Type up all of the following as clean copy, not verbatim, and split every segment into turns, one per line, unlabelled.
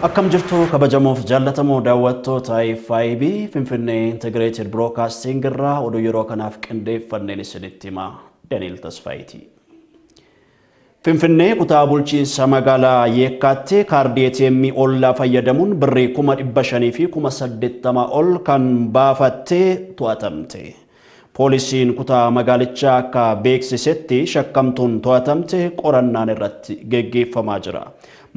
Akkam jirtu kabajamoof jaallatamoo daawwattoota FIB Finfinnee Integrated Broadcasting irraa oduu yeroo kanaaf qindeeffanneen isinitti hima Daniel Tasfaayitii. Finfinnee kutaa bulchiinsa magaalaa Yeekkaatti kaardii ATM ollaa fayyadamuun birrii 500,000 fi 80,000 ol kan baafattee to'atamte. Poolisiin kutaa magaalichaa akka beeksisetti shakkamtuun to'atamte qorannaan irratti geggeeffamaa jira.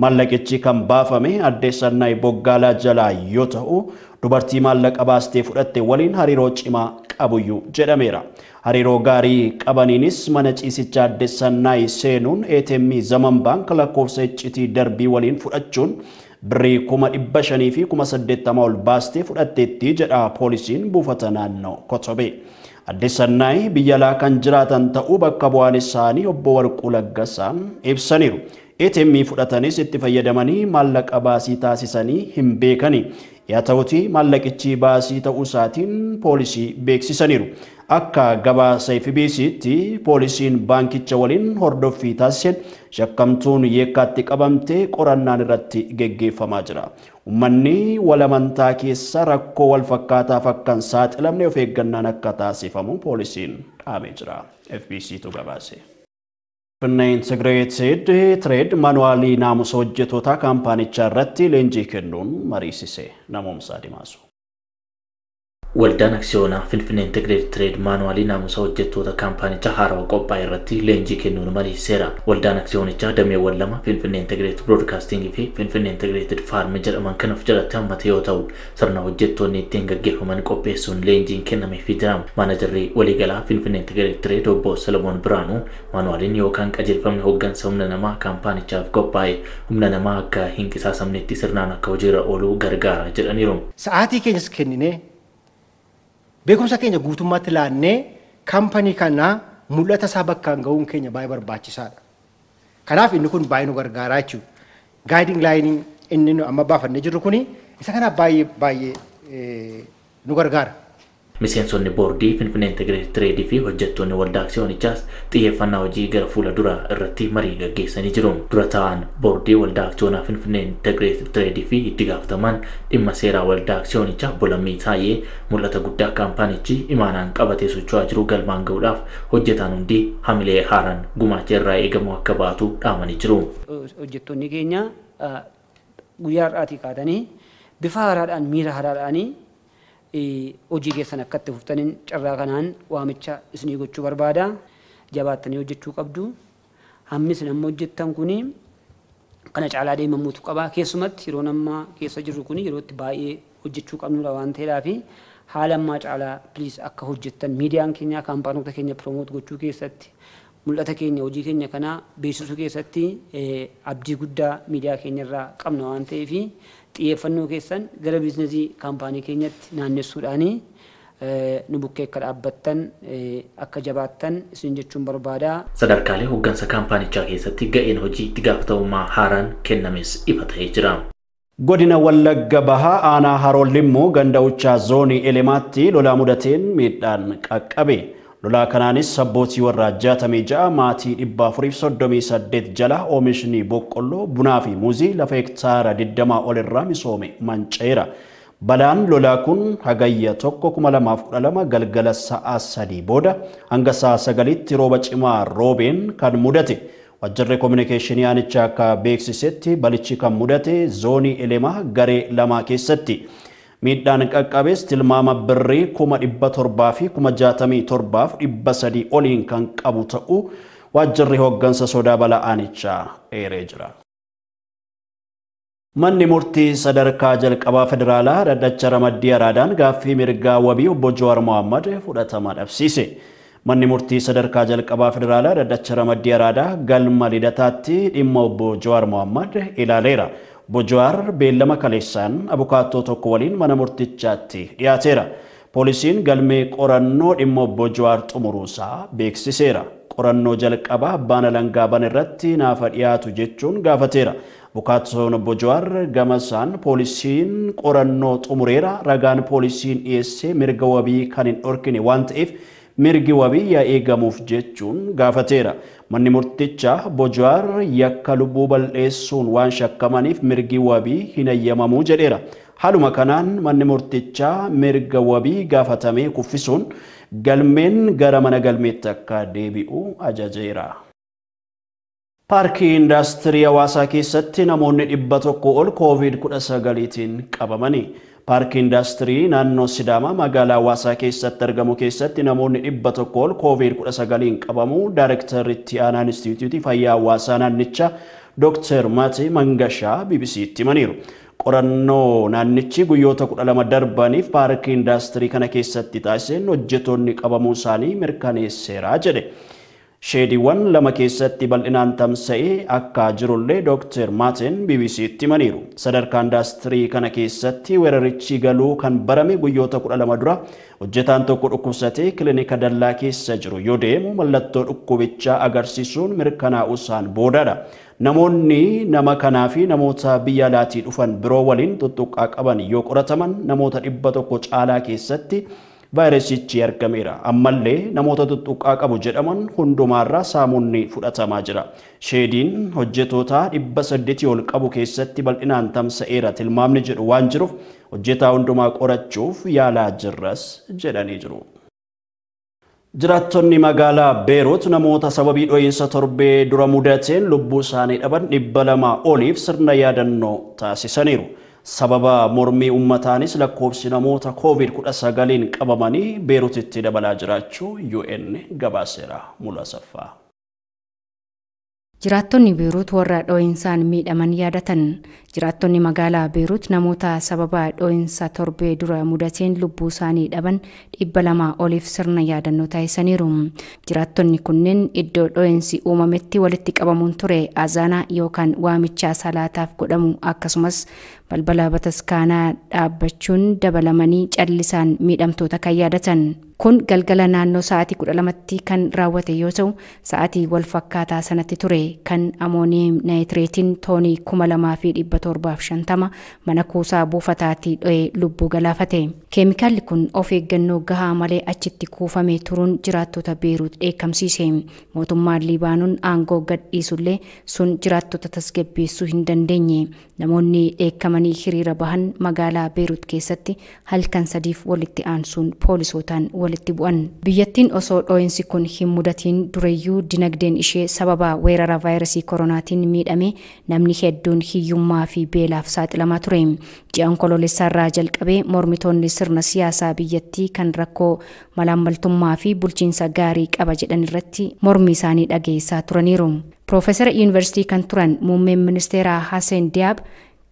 Maallaqichi kan baafame Addee Sannaay Boggaalaa jalaa yoo ta'u, dubartii maallaqa baastee fudhatte waliin hariiroo cimaa qabuyyuu jedhameera. Hariiroo gaarii qabaniinis mana ciisichaa Addee Sannaay seenuun ATM Zaman Baank lakkoofsa iccitii darbii waliin fudhachuun birrii 500,000 fi 80,000 ol baastee fudhatteetti jedha poolisiin buufata naannoo Kotobee. Addee Sannaay biyya alaa kan jiraatan ta'uu bakka bu'aan isaanii obbo Warquu Laggasaan ibsaniiru. ATM fudhatanis itti fayyadamanii maallaqa baasii taasisanii hin beekani. Yaa ta'uti maallaqichi baasii ta'uu isaatiin poolisii beeksisaniiru. Akka gabaasa FBC'tti poolisiin baankicha waliin hordoffii taasiseen shakkamtuun Yeekkaatti qabamtee qorannaan irratti geggeeffamaa jira. Uummanni walamantaa keessa rakkoo wal fakkaataaf akka hin saaxilamne of eeggannaan akka taasifamu poolisiin dhaamee jira. FBC'tu gabaase. Finfinnee Integrated Trade maanuwaalii naamusa hojjettoota kaampaanichaa irratti leenjii kennuun mariisise. Namoomsaa Dimaasu.
Waldaan Aksiyoonaa Finfinnee Integrated Trade maanuwaalii naamusa hojjettoota kaampaanichaa haarawaa qophaa'e irratti leenjii kennuun mariisiseera. Waldaan Aksiyoonichaa dameewwan lama Finfinnee Integrated Broadcasting fi Finfinnee Integrated Farm jedhaman kan of jalatti hammate yoo ta'u, sirna hojjettoonni ittiin gaggeeffaman qopheessuun leenjiin kennameefii jira. Maanajarri waliigalaa Finfinnee Integrated Trade obbo Solomoon Biraanuu maanuwaaliin yookaan qajeelfamni hooggansa humna namaa kaampaanichaaf qophaa'e humna namaa akka hin qisaasamnetti sirnaan akka hojiirra oolu gargaara jedhaniiru.
Sa'aatii keenyas kenninee beekumsa keenya guutummaatti laannee kaampanii kanaa mul'ata isaa bakkaan ga'uun keenya baay'ee barbaachisaadha. Kanaaf inni kun baay'ee nu gargaaraa jechuudha. Guiding line inni nu amma baafannee jirru kuni isa kanaaf baay'ee baay'ee nu gargaara.
Miseensonni boordii Finfinnee Integrated Trade fi hojjettoonni waldaa aksiyoonichaas xiyyeeffannaa hojii gara fuula duraa irratti marii gaggeessanii jiru. Dura ta'an boordii waldaa aksiyoonaa Finfinnee Integrated Trade fi itti gaafatamaan dhimma seeraa waldaa aksiyoonichaa obbo Lammii Taayee mul'ata guddaa kaampaanichi imaanaan qabatee socho'aa jiru galmaan ga'uudhaaf hojjetaan hundi hamilee haaraan gumaacha irraa eegamu akka baatu dhaamanii jiru.
Hojjettoonni keenya guyyaa har'aatii kaatanii bifa haaraadhaan miira haaraadhaanii hojii keessan akka itti fuftaniin carraa kanaan waamicha isinii gochuu barbaada. Jabaattanii hojjechuu qabdu. Hammi isin amma hojjettan kuni kana caalaa deemamuutu qaba. Keessumatti yeroo amma keessa jirru kuni yeroo itti baay'ee hojjechuu qabnudha waan ta'eedhaaf haala ammaa caalaa please akka hojjettan miidiyaan keenya kaampaanota keenya promote gochuu keessatti mul'ata keenya hojii keenya kana beeksisuu keessatti abdii guddaa miidiyaa keenya irraa qabna waan ta'eef xiyyeeffannoo keessan gara biizinasii kaampaanii keenyatti naannessuudhaani nu bukkee akka dhaabbattan akka jabaattan isin jechuun barbaada.
Sadarkaalee hooggansa kaampaanichaa keessatti ga'een hojii itti gaafatamummaa haaraan kennames ifa ta'ee jira.
Godina Wallagga Bahaa aanaa Haroon ganda Uchaa zoonii Elemaatti lolaa mudateen miidhaan qaqqabe. Lolaa kanaanis abbootii warraa 66 maatii 438 jala oomishni boqqolloo, bunaa fi muuzii lafa hektaara 20 ol irraa misoome manca'eera. Balaan lolaa kun hagayya 1,2012 galgala sa'a 3 booda hanga sa'a 9tti rooba cimaa roobeen kan mudate. Waajjirri kominikeeshinii aanichaa akka beeksisetti balichi kan mudate zoonii Elemaa garee 2 keessatti. Miidhaan qaqqabees tilmaama birrii 767,300 oliin kan qabu ta'uu waajjirri hooggansa sodaa balaa aanichaa eeree jira. Manni murtii sadarkaa jalqabaa federaalaa dhaddacha ramaddii Araadaan gaaffii mirgaa wabii obbo Jawaar Mohammad fudhatama dhabsiise. Manni murtii sadarkaa jalqabaa federaalaa dhaddacha ramaddii Araadaa galma lidataatti dhimma obbo Jawaar Mohammad ilaaleera. Obbo Jawaar beellama kaleessaan abukaattoo tokko waliin mana murtichaatti dhiyaateera. Poolisiin galmee qorannoo dhimma obbo Jawaar xumuruusaa beeksiseera. Qorannoo jalqabaa abbaan alangaa ban irratti naafa dhiyaatu jechuun gaafateera. Abukaattoon obbo Jawaar gamasaan poolisiin qorannoo xumureera ragaan poolisiin dhiyeessee mirga wabii kan hin dhorkine waan ta'eef mirgi wabii yaa eegamuuf jechuun gaafateera. Manni murtichaa Bojaar yakka lubbuu balleessuun waan shakkamaniif mirgi wabii hin eeyyamamuu jedheera. Haaluma kanaan manni murtichaa mirga wabii gaafatamee kuffisuun galmeen gara mana galmeetti akka deebi'u ajajeera. Paarkii Indaastirii Hawaasaa keessatti namoonni 100 ol COVID-19tiin qabamani. Paarkii Indaastirii naannoo Sidaamaa magaalaa Hawaasaa keessatti argamu keessatti namoonni 100 ol COVID-19tiin qabamuu Daayirektarri itti aanaa Inistituutii Fayyaa Hawaasaa naannichaa Dr. Maatee Mangashaa BBC'tti himaniiru. Qorannoo naannichi guyyoota 12 darbaniif paarkii indaastirii kana keessatti taasiseen hojjettoonni qabamuu isaanii mirkaneesseera jedhe. Sheediiwwan lama keessatti bal'inaan tamsa'ee akka jirullee Dr. Maateen BBC'tti himaniiru. Sadarkaa indaastirii kana keessatti weerarichi galuu kan barame guyyoota 12 dura hojjetaan tokko dhukkubsatee kilinika dallaa keessa jiru yoo deemu mallattoo dhukkubichaa agarsiisuun mirkanaa'uu isaan boodadha. Namoonni nama kanaa fi namoota biyya alaatii dhufan biroo waliin tuttuqqaa qaban yoo qorataman namoota 100 caalaa keessatti vaayirasichi argameera. Ammallee namoota tuttuqqaa qabu jedhaman hundumaarraa saamunni fudhatamaa jira. Sheediin hojjetoota 800 ol qabu keessatti bal'inaan tamsa'eera tilmaamni jedhu waan jiruuf hojjetaa hundumaa qorachuuf yaalaa jirras jedhanii jiru. Jiraattonni magaalaa Beerut namoota sababii dho'iinsa torbee dura mudateen lubbuu isaanii dhaban 200 oliif sirna yaadannoo taasisaniiru. Sababa mormii ummataanis lakkoofsi namoota COVID-19 qabamanii Beerutitti dabalaa jiraachuu UN gabaaseera. Mul'aa Saffaa.
Jiraattonni Beerut warra dho'insaan miidhaman yaadatan. Jiraattonni magaalaa Beerut namoota sababa dho'insa torbee dura mudateen lubbuu isaanii dhaban 200 oliif sirna yaadannoo taasisaniiru. Jiraattonni kunneen iddoo dho'insi uumametti walitti qabamuun ture azaanaa yookaan waamicha salaataaf godhamu akkasumas balbala bataskaanaa dhaabbachuun dabalamanii callisaan miidhamtoota kan yaadatan. Kun galgala naannoo sa'aatii 12tti kan raawwate yoo ta'u sa'aatii wal fakkaataa sanatti ture kan amooniyeem naayitireetiin toonii 2750 mana kuusaa buufataatii dho'ee lubbuu galaafate. Keemikaalli kun of eeggannoo gahaa malee achitti kuufamee turuun jiraattota Beeruut dheekkamsiise. Mootummaan Libaanoon aangoo gadhiisullee sun jiraattota tasgabbeessuu hin dandeenye. Namoonni dheekkamanii hiriira bahan magaalaa Beeruut keessatti halkan sadiif walitti aansuun poolisootaan walitti bu'an. Biyyattiin osoo dho'insi kun hin mudatiin dureyyuu dinagdeen ishee sababa weerara vaayirasii koronaatiin miidhame namni hedduun hiyyummaa fi beelaaf saaxilamaa ture. Ji'a Onkoloolessaarraa jalqabee mormitoonni sirna siyaasaa biyyattii kan rakkoo malaammaltummaa fi bulchiinsa gaarii qaba jedhan irratti mormii isaanii dhageessaa turaniiru. Piroofeesara yuunivarsiitii kan turan muummeen ministeeraa Haseen Diyaab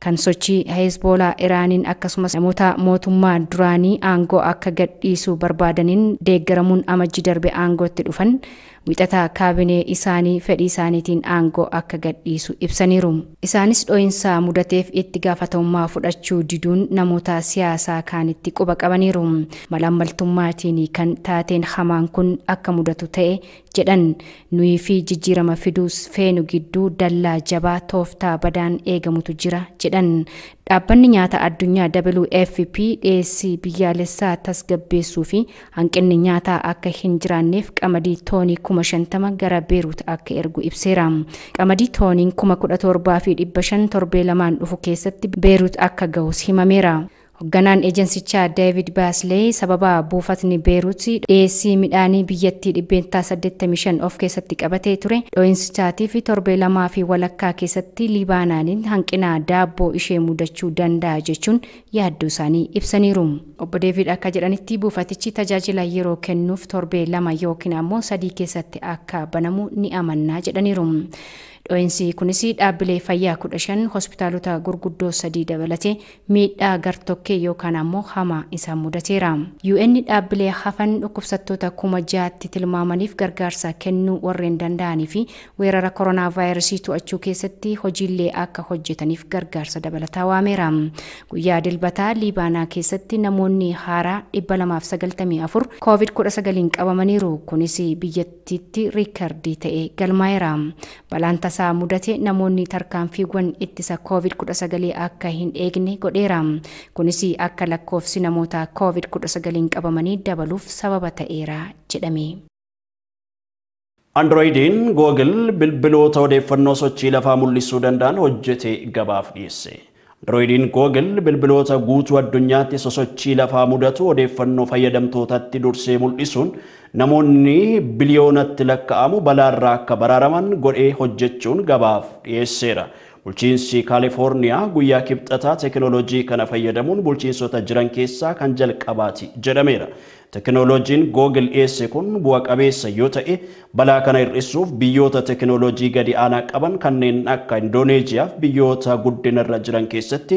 kan sochii Hezbolaa Iraaniin akkasumas namoota mootummaa duraanii aangoo akka gadhiisuu barbaadaniin deeggaramuun amajji darbe aangootti dhufan wixataa kaabinee isaanii fedhii isaaniitiin aangoo akka gadhiisu ibsaniiru. Isaanis dho'insa mudateef itti gaafatamummaa fudhachuu diduun namoota siyaasaa kaanitti quba qabaniiru. Malaammaltummaatiin kan taateen hamaan kun akka mudatu ta'e jedhan nuyi fi jijjiirama fiduus feenu gidduu dallaa jabaa tooftaa badaan eegamutu jira jedhan. Dhaabbanni nyaata addunyaa WFP dhiyeessii biyyaalessaa tasgabbeessuu fi hanqinni nyaataa akka hin jiraanneef qamadii toonii 50,000 gara Beeruut akka ergu ibseera. Qamadii tooniin 17,500 torbee lamaan dhufu keessatti Beeruut akka gahus himameera. Hoogganaan eejansichaa David Baaslee sababa buufatni Beeruut dhiyeessii midhaanii biyyattii 85% of keessatti qabatee ture dho'insichaatii fi torbee lamaa fi walakkaa keessatti Libaanaaniin hanqina daabboo ishee mudachuu danda'a jechuun yaaddoo isaanii ibsaniiru. Obbo David akka jedhanitti buufatichi tajaajila yeroo kennuuf torbee 2 yookiin ammoo 3 keessatti akka banamu ni amannaa jedhaniiru. Dho'insi kunis dhaabbilee fayyaa 15 hospitaalota gurguddoo 3 dabalatee miidhaa gartokkee yookaan ammoo hamaa isaan mudateera. UN dhaabbilee hafan dhukkubsattoota 6,000tti tilmaamaniif gargaarsa kennuu warreen danda'anii fi weerara koronaa vaayirasii to'achuu keessatti hojiilee akka hojjetaniif gargaarsa dabalataa waameera. Guyyaa dilbataa Liibaanaa keessatti namoonni haaraa 294 COVID-19 qabamaniiru. Kunis biyyattiitti riikardii ta'e galmaa'eera. Balaan tasaa mudate namoonni tarkaanfiiwwan ittisa COVID-19 akka hin eegne godheera. Kunis akka lakkoofsi namoota COVID-19 qabamanii dabaluuf sababa ta'eera jedhame.
Androidiin Google bilbiloota odeeffannoo sochii lafaa mul'isuu danda'an hojjete gabaaf dhiyeesse. Androidiin Google bilbiloota guutuu addunyaatti sosochii lafaa mudatu odeeffannoo fayyadamtootatti dursee mul'isuun namoonni biliyoonatti lakkaa'amu balaarraa akka baraaraman godhee hojjechuun gabaaf dhiyeesseera. Bulchiinsi Kaalifoorniyaa guyyaa kibxataa teekinooloojii kana fayyadamuun bulchiinsota jiran keessaa kan jalqabaati jedhameera. Teekinooloojiin Google dhiyeesse kun bu'a qabeessa yoo ta'e balaa kana hir'isuuf biyyoota teekinooloojii gadi aanaa qaban kanneen akka Indooneeziyaaf biyyoota guddinarra jiran keessatti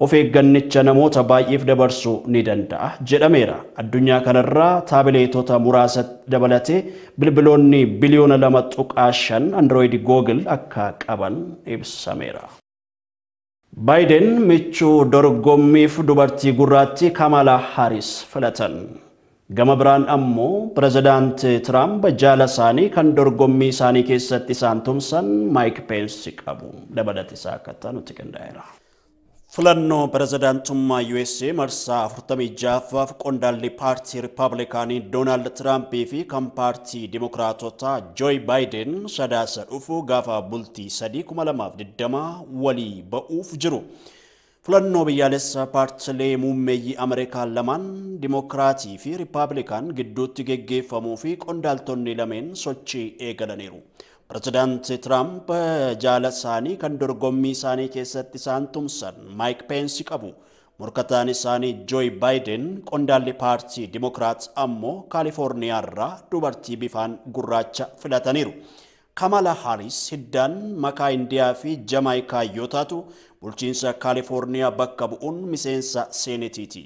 of eeggannicha namoota baay'eef dabarsuu ni danda'a jedhameera. Addunyaa kanarraa taabileetota muraasa dabalatee bilbiloonni biliyoona 2.5 Android Google akka qaban ibsameera. Baayiden michuu dorgommiif dubartii gurraattii Kamala Harris filatan. Gama biraan ammoo pirezidaant Tiraamp jaala isaanii kan dorgommii isaanii keessatti isaan tumsan Maayik Peensi qabu. Dabalata isaa akka nutti qindaa'eera. Filannoo pirezidaantummaa USA marsaa 46ffaaf qondaalli paartii Riippaabilikaanii Doonaald Tiraampii fi kan paartii Dimokiraatotaa Jooy Baayiden sadaasa dhufu gaafa bultii 3/2020 walii ba'uuf jiru. Filannoo biyyaalessaa paartilee muummeeyyii Ameerikaa lamaan Dimokiraatii fi Riippaabilikaan gidduutti geggeeffamuu fi qondaaltonni lameen sochii eegalaniiru. Pirezidaanti Tiraamp jaala isaanii kan dorgommii isaanii keessatti isaan tumsan Maayik Peensi qabu. Morkataan isaanii Jooy Baayiden qondaalli paartii Dimokiraat ammoo Kaalifoorniyaarraa dubartii bifaan gurraacha filataniiru. Kamala Harris hiddaan makaa Indiyaa fi Jamaayikaa yoo taatu bulchiinsa Kaalifoorniyaa bakka bu'uun miseensa seenetiiti.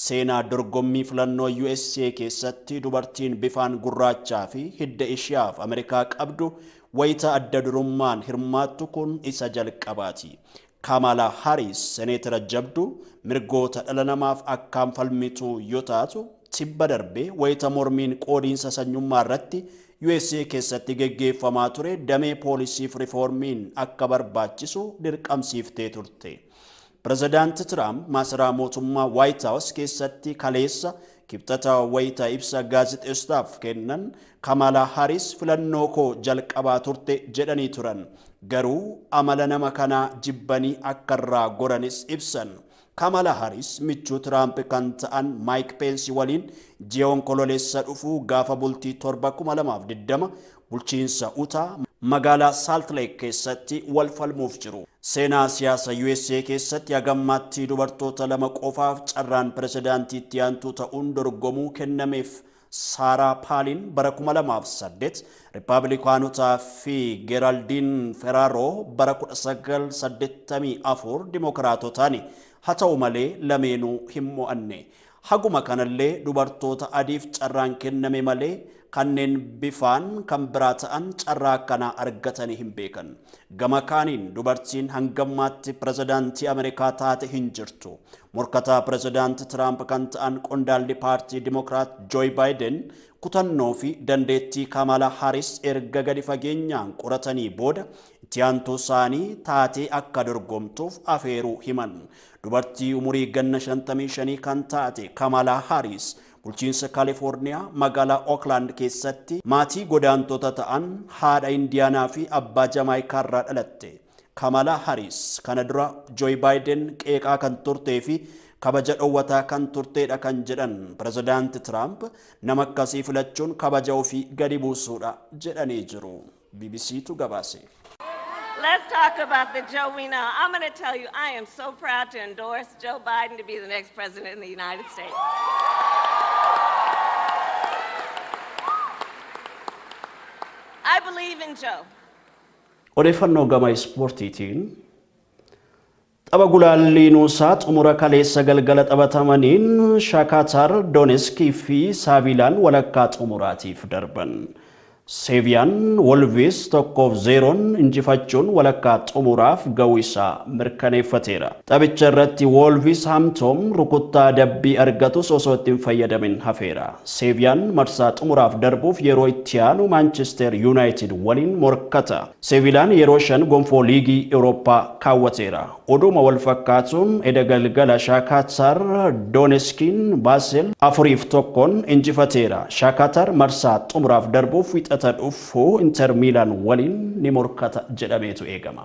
Seenaa dorgommii filannoo USA keessatti dubartiin bifaan gurraachaa fi hidda ishiyaaf Ameerikaa qabdu wayita adda durummaan hirmaattu kun isa jalqabaati. Kamala Harris seneetara jabduu mirgoota dhala namaaf akkaan falmitu yoo taatu tibba darbee wayita mormiin qoodiinsa sanyummaa irratti USA keessatti geggeeffamaa ture damee poolisiif riiformiin akka barbaachisu dirqamsiiftee turte. Pirezidaanti Tiraamp masaraa mootummaa White House keessatti kaleessa kibxata wayita ibsa gaazexeessaaf kennan Kamala Harris filannoo koo jalqabaa turte jedhanii turan. Garuu amala nama kanaa jibbanii akka irraa goranis ibsan. Kamala Harris michuu Tiraamp kan ta'an Maayik Peensi waliin ji'a onkololeessa dhufuu gaafa bultii 7/2020 bulchiinsa Utaa magaalaa Salt Lake keessatti wal falmuuf jiru. Seenaa siyaasa USA keessatti hagammaatti dubartoota lama qofaaf carraan pirezidaantiitti aantuu ta'uun dorgomuu kennameef. Saaraa Paalin bara 2008 Riippaabilikaanotaa fi Geraaldiin Feraaroo bara 1984 Dimokiraatotaani. Haa ta'u malee lameenuu hin mo'anne. Haguma kanallee dubartoota adiif carraan kenname malee kanneen bifaan kan biraa ta'an carraa akkanaa argatanii hin beekan. Gama kaaniin dubartiin hangammaatti pirezidaantii Ameerikaa taate hin jirtu. Morkataa pirezidaanti Tiraamp kan ta'an qondaalli paartii Dimokiraat Jooy Baayiden kutannoo fi dandeettii Kamala Harris erga gadi fageenyaan qoratanii booda itti aantuu isaanii taatee akka dorgomtuuf afeeruu himan. Dubartii umurii ganna 55 kan taate Kamala Harris bulchiinsa Kaalifoorniyaa magaalaa Oakland keessatti maatii godaantota ta'an haadha Indiyaanaa fi abbaa Jamaayikaa irraa dhalatte. Kamala Harris kana dura Jooy Baayiden qeeqaa kan turtee fi kabaja dhoowwataa kan turteedha kan jedhan pirezidaanti Tiraamp nama akkasii filachuun kabaja ofii gadi buusuudha jedhanii jiru. BBCtu gabaase.
Let's talk about the Joe we know. I'm going to tell you, I am so proud to endorse Joe Biden to be the next president in the United States. I believe in Joe.
Odeeffannoo gama ispoortiitiin tapha gulaallii nuusaa xumura kaleessa galgala taphatamaniin Shaakatar Doneski fi Saavilaan walakkaa xumuraatiif darban. Seeviyaan Wolves 1-0 injifachuun walakkaa xumuraaf ga'uu isaa mirkaneeffateera. Taphicha irratti Wolves Hampton rukuttaa dabbii argatus osoo itti hin fayyadamin hafeera. Seeviyaan marsaa xumuraaf darbuuf yeroo itti aanu Manchester United waliin morkata. Seevilaan yeroo 5 gonfoo liigii Awurooppaa kaawwateera. Oduma wal fakkaatuun eda galgala Shaakatar Doneskiin Baasel 4-1 injifateera. Shaakatar marsaa xumuraaf darbuuf wixata dhufu Inter Milan waliin ni morkata jedhameetu eegama.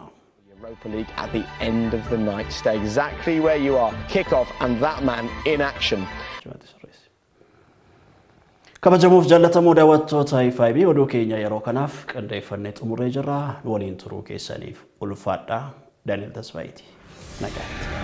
Europa League at the end of the night. Stay exactly where you are. Kick off and that man in action.
Kabajamuuf jaallatamoo daawwattoota IFIB oduu keenya yeroo kanaaf qindeeffannee xumurree jirra. Waliin turuu keessaniif ulfaadhaa. Daani'el Tasfaayiiti. Nagaatti.